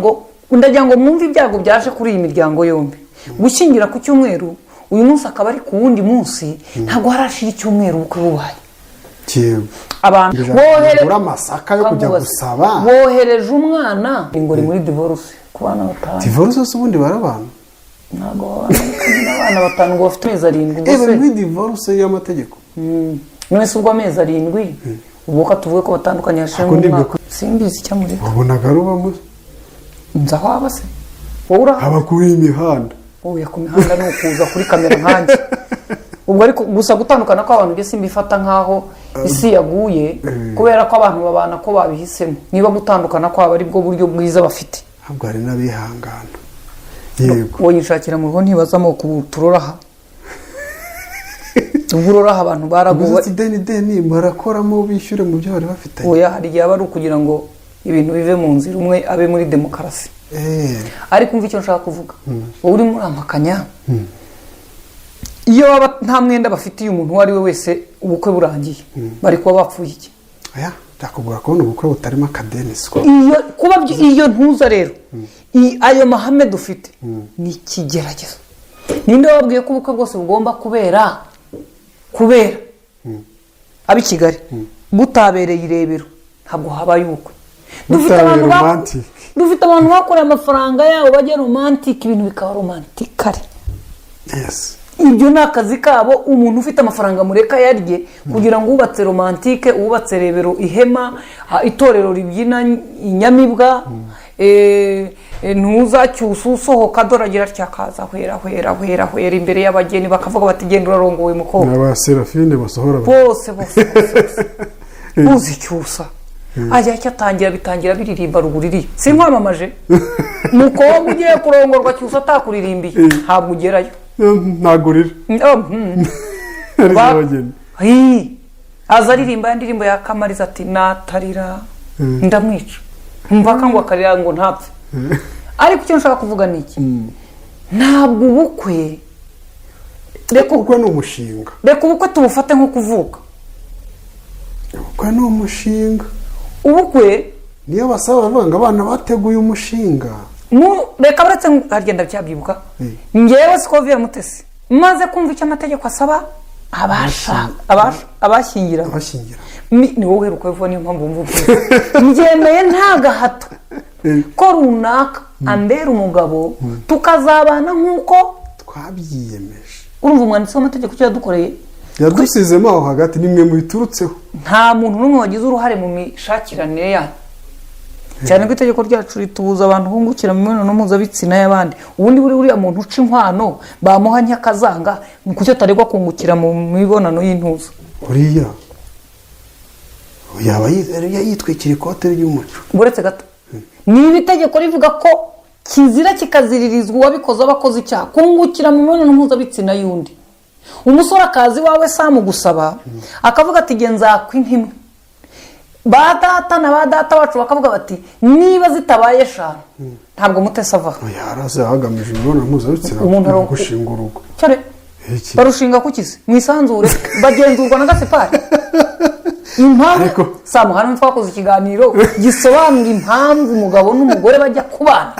ngo ndagira ngo mwumve ibyago byaje kuri iyi miryango yombi. Gushyingira ku cyumweru, uyu munsi akaba ari ku wundi munsi, ntabwo harashira icyumweru ubukwe bubaye. Abantu Ugura amasaka yo kujya Kamubaze. gusaba. Wohereje umwana ngo ni muri divorce ku bana batanu. Divorce se ubundi barabana? Ntabwo babana, ariko nyine abana batanu ngo bafite amezi 7 ubwo Bari se muri divorce y'amategeko. None se ubwo amezi 7, ubwo ko tuvuge ko batandukanye hashiramo Ako ndibyo umwaka, simbizi icyamureka. Wabonaga rubamo. Nzi aho aba se? Wowe uraha? Aba kuri iyi mihanda. Oya, ku mihanda ni ukuza kuri kamera nkanjye ubwo. Ariko gusa gutandukana kw'abantu byo simbifata nk'aho isi yaguye, kubera ko abantu babana ko babihisemo. Niba gutandukana kwabo ari bwo buryo bwiza bafite. Ahubwo hari n'abihangana, yego. Wowe yishakira mu rugo, ntibaza amoko. Ubu turoraha, ubwo uroraha abantu baragowe. Gusa ideni deni barakoramo bishyure mu byo bari bafitanye. Oya, hari igihe aba ari ukugira ngo ibintu bive mu nzira, umwe abe muri demokarasi. Ariko umva icyo nshaka kuvuga, wowe urimo urampakanya. Iyo baba nta mwenda bafitiye umuntu uwo ari we wese, ubukwe burangiye bari kuba bapfuye iki? Oya, byakugora kubona ubukwe butarimo akadeni, siko? Iyo kuba iyo ntuza rero, ayo mahame dufite ni ikigeragezo. Ninde wababwiye ko ubukwe bwose bugomba kubera ab'i Kigali? Butabereye i Rebero ntabwo habaye ubukwe. Dufite Butabereye abantu romantic. Dufite abantu bakoreye amafaranga yabo bajya romantic, ibintu bikaba romantically. Ibyo ni akazi kabo. Umuntu ufite amafaranga mureka yarye, kugira ngo wubatse romantique, wubatse Rebero ihema, itorero ribyina inyamibwa, ntuzacyusa usohoka, dore agira atya akaza hwera hwera hwera hwera imbere y'abageni, bakavuga bati: "Genda urarongowe, mukobwa." Ni aba Serafine basohora abantu. Bose bose bose bose uzi cyusa ajya icyo atangira, bitangira biririmba ruguru iriya. Sinkwamamaje, mukobwa ugiye kurongorwa, cyusa atakuririmbiye ntabwo ugerayo. Ntagurira. Oh. Ari abageni. Hii. Aza aririmba ya ndirimbo ya Kamariza ati: "Natarira ndamwica," mpaka ngo akarira ngo ntapfe. Ariko icyo nshaka kuvuga ni iki: ntabwo ubukwe, reka Ubukwe ni umushinga. Reka ubukwe tubufate nko kuvuka. Ubukwe ni umushinga. Ubukwe Niyo basaba, bavuga ngo abana bateguye umushinga. Reka uretse harya cyabyibuka. Ngewe Sikoviya Mutesi, maze kumva icyo amategeko asaba abashyingiranywe. Abashyingira. Ni wowe uheruka vuba, niyo mpamvu wumva ubwiza. Ngemeye nta gahato ko runaka ambera umugabo, tukazabana nk'uko twabyiyemeje. Urumva umwanditsi w'amategeko icyo yadukoreye? Yadusizemo aho hagati, nimwe mubiturutseho. Nta muntu n'umwe wagize uruhare mu mishakiranire yanyu, cyane ko itegeko ryacu ritubuza abantu bungukira mu mibonano mpuzabitsina y'abandi. Ubundi buri uriya muntu uca inkwano bamuha nyakazanga, kuki ataregwa kungukira mu mibonano y'intuza? Uriya yaba yitwikira ikote ry'umuco. Uretse gato, niba itegeko rivuga ko kizira kikaziririzwa, uwabikoze aba akoze icyaha, kungukira mu mibonano mpuzabitsina y'undi, umusore akaza iwawe samugusaba, akavuga ati: "Nge nzakwa inka imwe," ba data na ba data bacu bakavuga bati: "Niba zitabaye eshanu ntabwo Mutesi ava aha." Yaraze hagamije imibonano mpuzabitsina Umuntu mu gushinga urugo. Cyore. Iki? Barushinga kuki se? Mu isanzure bagenzurwa na gasipari impamvu samu hano twakoze ikiganiro gisobanura impamvu umugabo n'umugore bajya kubana.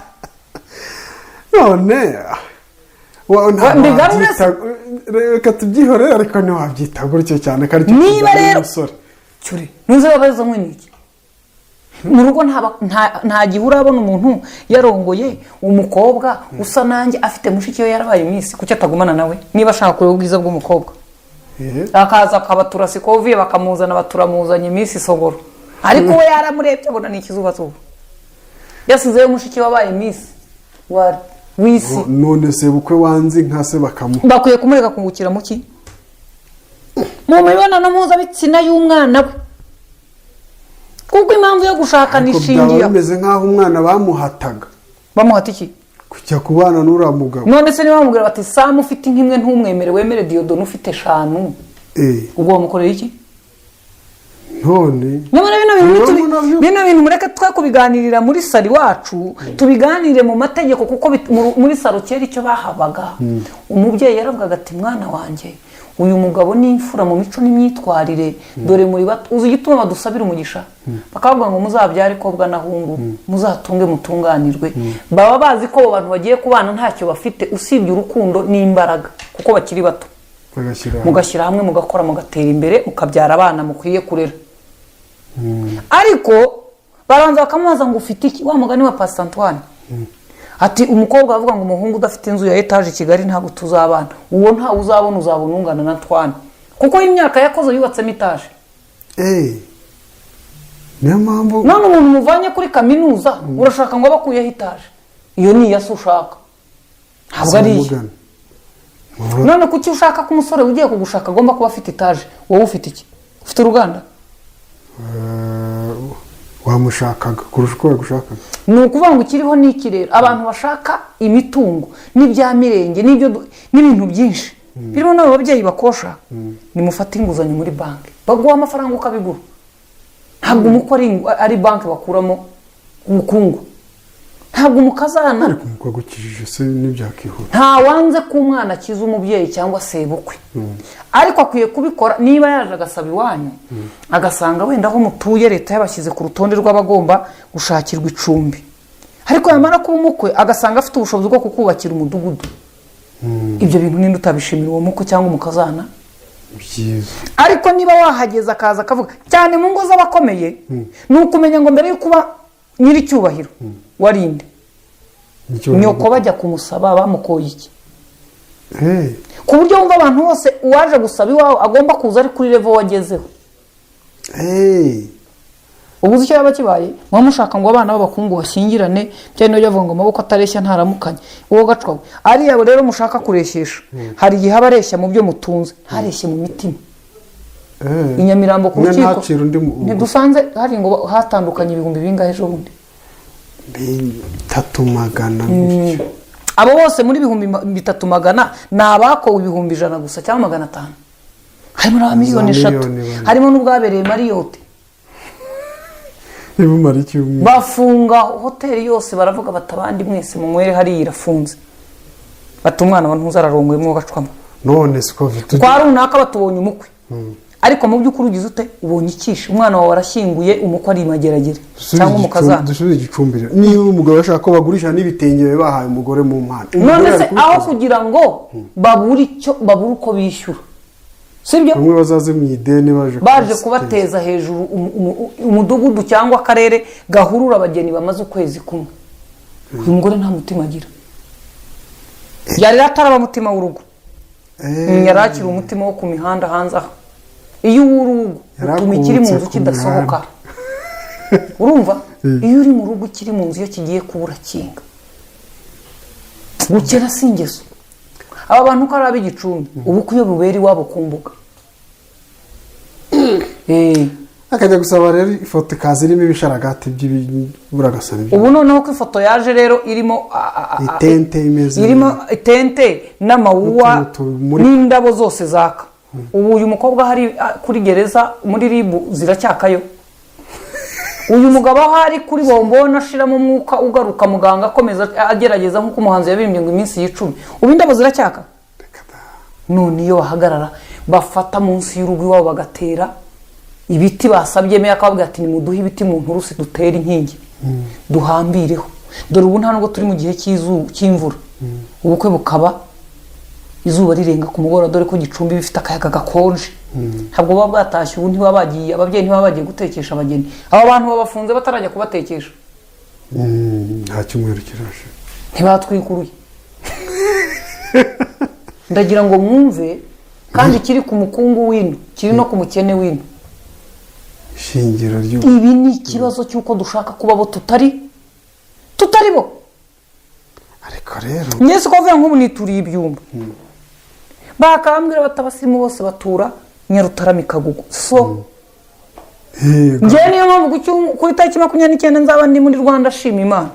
None ntabwo Mbigarure se? Reka tubyihorere, ariko ntiwabyita gutyo cyane ko aricyo Niba kijyanye rero n'umusore. Cyure, ntuzi babaza mwe ni iki mu rugo? Nta gihe urabona umuntu yarongoye umukobwa usa nanjye, afite mushiki we yarabaye Miss, kuki atagumana nawe niba ashaka kureba ubwiza bw'umukobwa? Akaza akabatura Sikoviye, bakamuzana, baturamuzanye Miss Sogoro, ariko we yaramurebye abona ni ikizubazuba, yasizeyo mushiki wabaye Miss w'isi. None se bukwe wanze inka se bakamuha? Bakwiye kumureka kungukira mu ki? Mu mibonano mpuzabitsina y'umwana we, kuko impamvu yo gushakana Ariko byaba ishingiye aho. bimeze nk'aho umwana bamuhataga. Bamuhata iki? Kujya kubana n'uriya mugabo. None se niba bamubwira bati: "Samu ufite inka imwe ntumwemere, wemere Diyodoni ufite eshanu," ubwo bamukorera iki? None Nyamara bino bintu Urabona bino bintu mureke twe kubiganirira muri salo iwacu, tubiganire mu mategeko, kuko muri salo kera icyo bahabaga, umubyeyi yaravugaga ati: "Mwana wanjye, Uyu mugabo ni imfura mu mico n'imyitwarire. Dore muri bato, uzi igituma badusabira umugisha? Bakavuga ngo muzabyare kobwa na hungu, muzatunge mutunganirwe. Baba bazi ko abo bantu bagiye kubana ntacyo bafite usibye urukundo n'imbaraga, kuko bakiri bato. Bagashyira Mugashyira hamwe, mugakora, mugatera imbere, mukabyara abana mukwiye kurera. Ariko baranza bakamubaza ngo ufite iki? Wa mugani wa Pastor Antoine ati umukobwa avuga ngo umuhungu udafite inzu ya etaje i Kigali ntabwo tuzabana. Uwo ntawe uzabona, uzabona ungana na Antoine, kuko imyaka yakoze yubatsemo etaje. Niyo mpamvu. None umuntu muvanye kuri kaminuza, urashaka ngo abe akuyeho etaje? Iyo ni iya se ushaka, ntabwo ari iye. Zamugana. None kuki ushaka ko umusore ugiye kugushaka agomba kuba afite etaje? Wowe ufite iki? Ufite uruganda? Wamushakaga kurusha uko yagushakaga. Ni ukuvuga ngo ikiriho ni iki rero? Abantu bashaka imitungo n'ibya mirenge n'ibintu byinshi birimo n'abo babyeyi bakosha, nimufate inguzanyo muri banki, baguha amafaranga ukabigura. Ntabwo umukwe ari banki bakuramo ubukungu, ntabwo umukazana. Ariko umukwe agukijije se ntibyakihuta? Nta wanze ko umwana akiza umubyeyi cyangwa sebukwe, ariko akwiye kubikora niba yaje agasaba iwanyu, agasanga wenda aho mutuye leta yabashyize ku rutonde rw'abagomba gushakirwa icumbi, ariko yamara kuba umukwe agasanga afite ubushobozi bwo kukubakira umudugudu. Ibyo bintu ninde utabishimira, uwo mukwe cyangwa umukazana? Byiza. Ariko niba wahageze akaza akavuga, cyane mu ngo z'abakomeye, ni ukumenya ngo mbere yo kuba nyiricyubahiro warinde Nicyo. Nyoko bajya kumusaba bamukoye iki? Ku buryo wumva abantu bose uwaje gusaba iwawe agomba kuza ari kuri level wagezeho. Ubu uzi icyo yaba kibaye? Muba mushaka ngo abana b'abakungu bashyingirane, bya bindi bavuga ngo amaboko atareshya ntaramukanye. Uwo gacwa we, ariya rero mushaka kureshyesha, hari igihe aba areshya mu byo mutunze, ntareshye mu mitima. I Nyamirambo ku Umwe rukiko ntacire undi ntidusanze hari ngo hatandukanye ibihumbi bingahe ejo bundi? 300 gutyo. Abo bose muri 300,000 ni abakowe 100,000 gusa cyangwa 500. Harimo n'aba miliyoni Za 3. miliyoni bane. Harimo n'ubwabereye Marriott. Ntibumare icyumweru. Bafunga hoteli yose, baravuga bati abandi mwese munywere hariya irafunze, bati umwana wa ntuzararongoye mwogacwamo. None siko. Kwa runaka batubonye umukwe, ariko mu by'ukuri ugize ute? Ubonye ikishe umwana wawe arashyinguye, umukwe ari imageragere cyangwa umukazana. Dusubize igicumbi rero. Niba umugabo ashaka ko bagurisha n'ibitenge bahaye umugore mu mpano, None umugore se ari aho kubikoza. kugira ngo babure icyo, babure uko bishyura, sibyo? Bamwe bazaze mu ideni baje Baje kubateza hejuru umudugudu cyangwa akarere gahurura abageni bamaze ukwezi kumwe. Uyu mugore nta mutima agira, yari ataraba mutima w'urugo. Yari akiri umutima wo ku mihanda hanze aha. Iyo uw'urugo utuma ikiri mu nzu Yarakubutse ku kidasohoka. Urumva, iyo uri mu rugo ukiri mu nzu, iyo kigiye kubura kinga. Gukena si ingeso. Aba bantu uko ari ab'igicumbi, ubukwe iyo bubera iwabo ku mbuga. Akajya gusaba rero ifoto ikaza irimo ibisharagati by'iburagasana. Ubu noneho ko ifoto yaje rero irimo Itente imeze irimo itente n'amawuwa n'utuntu n'indabo zose zaka. Ubu uyu mukobwa hari kuri gereza muri RIB ziracyakayo. Uyu mugabo aho ari kuri bombona ashiramo umwuka ugaruka, muganga akomeza agerageza, nk'uko umuhanzi yabirimbye ngo iminsi y'icumi. Ubu indabo ziracyaka. None iyo bahagarara bafata munsi y'urugo iwabo bagatera ibiti basabye meya, akababwira ati nimuduhe ibiti mu nturusi dutere inkingi duhambireho, dore ubu nta nubwo turi mu gihe cy'imvura, ubukwe bukaba izuba rirenga ku mugoroba, dore ko Gicumbi bifite akayaga gakonje, ntabwo buba bwatashye. Ubu ntibaba bagiye, ababyeyi ntibaba bagiye gutekesha abageni. Aba bantu babafunze batarajya kubatekesha. Nta cyumweru kirashe. Ntibatwikuruye. Ndagira ngo mwumve kandi kiri ku mukungu w'ino, kiri no ku mukene w'ino. Ishingiro ry'ubu. Ibi ni ikibazo cy'uko dushaka kuba bo tutari bo. Ariko rero Mwese uko bavuga nk'ubu nituriye ibyumba, bakambwira bati abasirimu bose batura Nyarutarama Kagugu, so njyewe niyo mpamvu ku itariki 29 nzaba ndi muri Rwanda ashima Imana.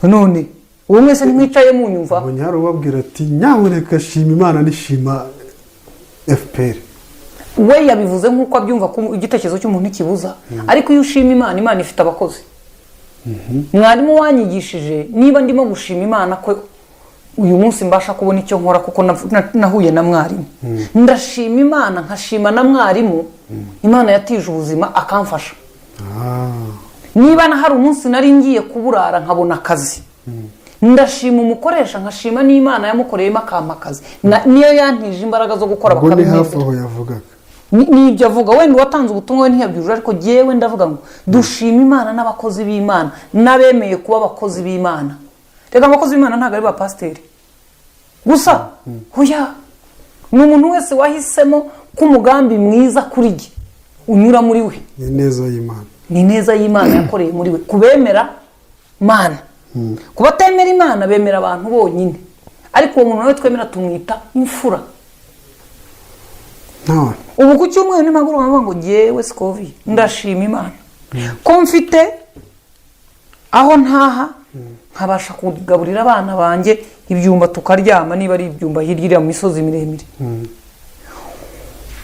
None ubu mwese ntimwicaye munyumva? Mbonye hari ubabwira ati nyamuneka shima Imana nishima FPR. We yabivuze nk'uko abyumva, ko igitekerezo cy'umuntu ntikibuza, ariko iyo ushima Imana, Imana ifite abakozi. Mwarimu wanyigishije, niba ndimo gushima Imana ko Uyu munsi mbasha kubona icyo nkora kuko nahuye na mwarimu. Ndashima Imana, nkashima na mwarimu Imana yatije ubuzima akamfasha. Niba na hari umunsi nari ngiye kuburara nkabona akazi, ndashima umukoresha, nkashima n'Imana yamukoreyemo akampa akazi. Niyo yantije imbaraga zo gukora. Ubwo ni hafi Bakabimpembera. aho yavugaga. Nibyo avuga. Wenda uwatanze ubutumwa we ntiyabyujuje, ariko jyewe ndavuga ngo dushima Imana n'abakozi b'Imana n'abemeye kuba abakozi b'Imana. Reka, abakozi b'Imana ntabwo ari ba pasiteri gusa, hoya. Ni umuntu wese wahisemo ko umugambi mwiza kuri jye unyura muri we. Ni neza y'Imana. Ni neza y'Imana yakoreye muri we, ku bemera Imana. Ku batemera Imana bemera abantu bonyine, ariko uwo muntu nawe twemera tumwita imfura. None Ubu ku cyumweru nimagoroba mvuga ngo jyewe Scovia ndashima Imana ko mfite aho ntaha, nkabasha kugaburira abana banjye ibyumba, tukaryama, niba ari ibyumba hirya iriya mu misozi miremire.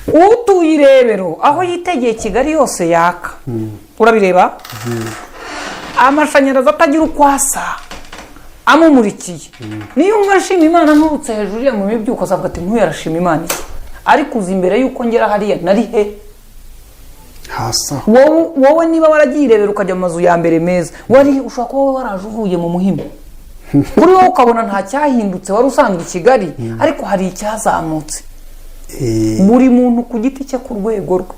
Utuye iRebero aho yitegeye Kigali yose yaka, urabireba, amashanyarazi atagira uko asa amumurikiye. Niyo umwe ashima Imana nturutse hejuru iriya mu mibyuko, azavuga ati: "Nk'uyu arashima Imana iki?" Ariko uzi imbere y'uko ngera hariya nari he? Hasi aho. Wowe niba waragiye iRebera ukajya mu mazu ya mbere meza, wari ushobora kuba wowe waraje uvuye mu Muhima, kuri wowe ukabona nta cyahindutse, wari usanzwe i Kigali, ariko hari icyazamutse. Buri muntu ku giti cye, ku rwego rwe,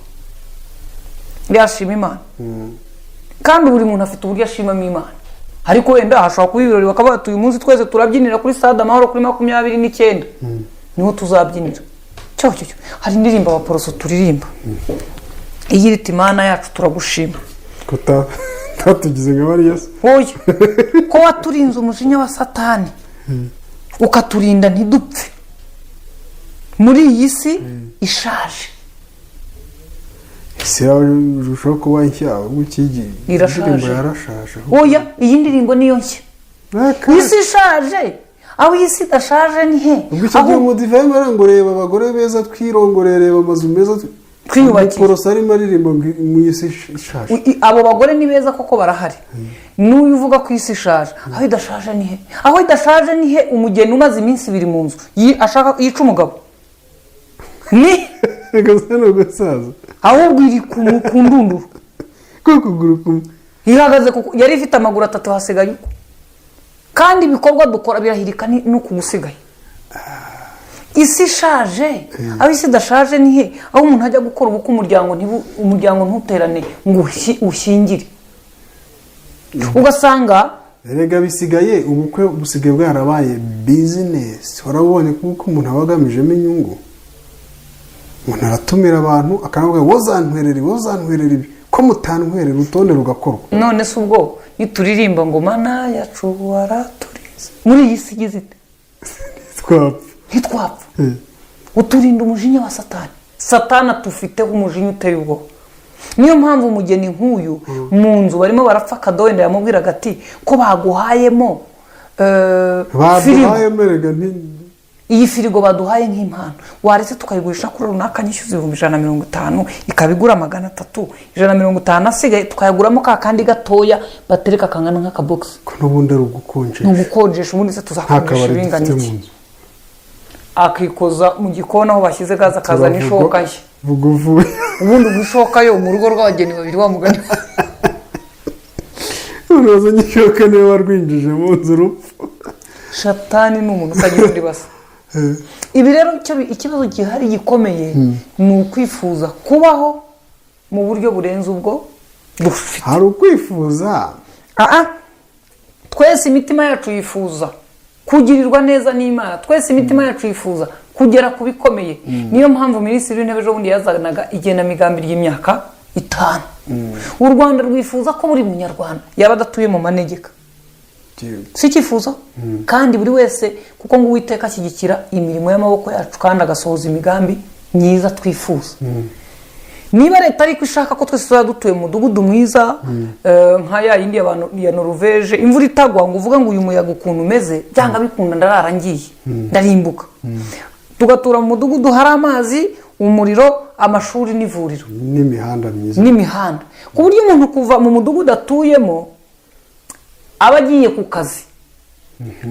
yashima Imana, kandi buri muntu afite uburyo ashimamo Imana. Ariko wenda hashobora kuba ibirori, bakavuga bati: "Uyu munsi twese turabyinira kuri Stade Amahoro kuri 29, niho tuzabyinira." Cyo cyo cyo, hari indirimbo Abaporoso turirimba igira iti: "Imana yacu turagushima." Ko utatugize nka bariya se? Oya, ko waturinze umujinya wa Satani, ukaturinda ntidupfe muri iyi si ishaje. Isi irushaho kuba nshya ubwo ikigiye. Irashaje. Indirimbo yarashaje. Oya, iyi ndirimbo niyo nshya. Aka- Isi ishaje, aho iyi si idashaje ni he? Ubwo icyo gihe Aho umudive arimo ngo: "Reba abagore beza twirongoreye, reba amazu meza Twiyubakiye. Umuporoso arimo aririmba ngo mu isi ishaje. Abo bagore ni beza koko, barahari. N'uyu uvuga ko isi ishaje, aho idashaje ni he? Aho idashaje ni he? Umugeni umaze iminsi 2 mu nzu ashaka yica umugabo ni Gusa ni ugusaza. Ahubwo iri ku ndunduro. Ko kuguru kumwe. Ihagaze kuko yari ifite amaguru atatu, hasigaye uko. Kandi ibikorwa dukora birahirika n'uku gusigaye. Isi ishaje, aho isi idashaje ni he? Aho umuntu ajya gukora ubukwe, umuryango ntuterane ngo ushyingire, ugasanga Erega bisigaye, ubukwe busigaye bwarabaye bizinesi. Warabonye kuko umuntu aba agamijemo inyungu. Umuntu aratumira abantu akanavuga: "Wozantwerera ibi, wozantwerera ibi, ko mutantwerera?" Urutonde rugakorwa. None se ubwo nituririmba ngo "Mana yacu waraturinze muri iyi si igize ite?" Twapfa. Ntitwapfa. Uturinda umujinya wa Satani. Satani atufiteho umujinya uteye ubwoba. Niyo mpamvu umugeni nk'uyu mu nzu barimo barapfa akadodo, wenda yamubwiraga ati: "Ko baguhayemo firigo?" Baduhaye merega nti. "Iyi firigo baduhaye nk'impano, waretse tukayigurisha kuri runaka, nyishyuza 150,000, ikaba igura 300, 150 asigaye tukayaguramo ka kandi gatoya batereka kangana nk'akabogisi." Ko n'ubundi ari ugukonjesha. Ni ugukonjesha. Ubundi se Nta tuzakonjesha kabari ibingana dufite mu iki? nzu. Akikoza mu gikoni aho bashyize gaze, akazana ishoka nshya. Vuga uvuye. Ubundi ubwo ishoka yo mu rugo rw'abageni babiri, wa mugani. Umuntu wazanye ishoka niwe warwinjije mu nzu urupfu. Shatani ni umuntu utagira undi basa. Ibi rero ikibazo gihari gikomeye ni ukwifuza kubaho mu buryo burenze ubwo dufite. Hari ukwifuza. Aa, twese imitima yacu yifuza kugirirwa neza n'Imana, twese imitima yacu yifuza kugera ku bikomeye. Niyo mpamvu Minisitiri w'Intebe ejo bundi yazanaga igenamigambi ry'imyaka 5. U Rwanda rwifuza ko buri munyarwanda yaba adatuye mu manegeka. Si icyifuzo? Kandi buri wese, kuko ngo Uwiteka ashyigikira imirimo y'amaboko yacu kandi agasohoza imigambi myiza twifuza. Niba leta ariko ishaka ko twese tuzaba dutuye mu mudugudu mwiza, nka ya yindi y'abantu ya Noruveje, imvura itagwa ngo uvuge ngo uyu muyaga ukuntu umeze, byanga bikunda ndarara ngiye ndarimbuka, tugatura mu mudugudu hari amazi, umuriro, amashuri n'ivuriro. N'imihanda myiza. N'imihanda, ku buryo umuntu kuva mu mudugudu atuyemo aba agiye ku kazi.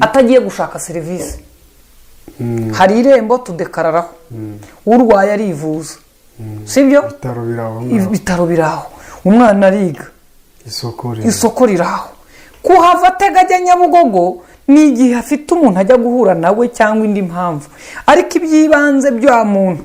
Atagiye gushaka serivisi. Hari irembo tudekararaho, urwaye arivuza, sibyo? Ibitaro biri aho ngaho. Ibitaro biri aho, umwana ariga. Isoko riri. Isoko riraho. Kuhava atega ajya Nyabugogo ni igihe afite umuntu ajya guhura nawe cyangwa indi mpamvu, ariko iby'ibanze bya muntu.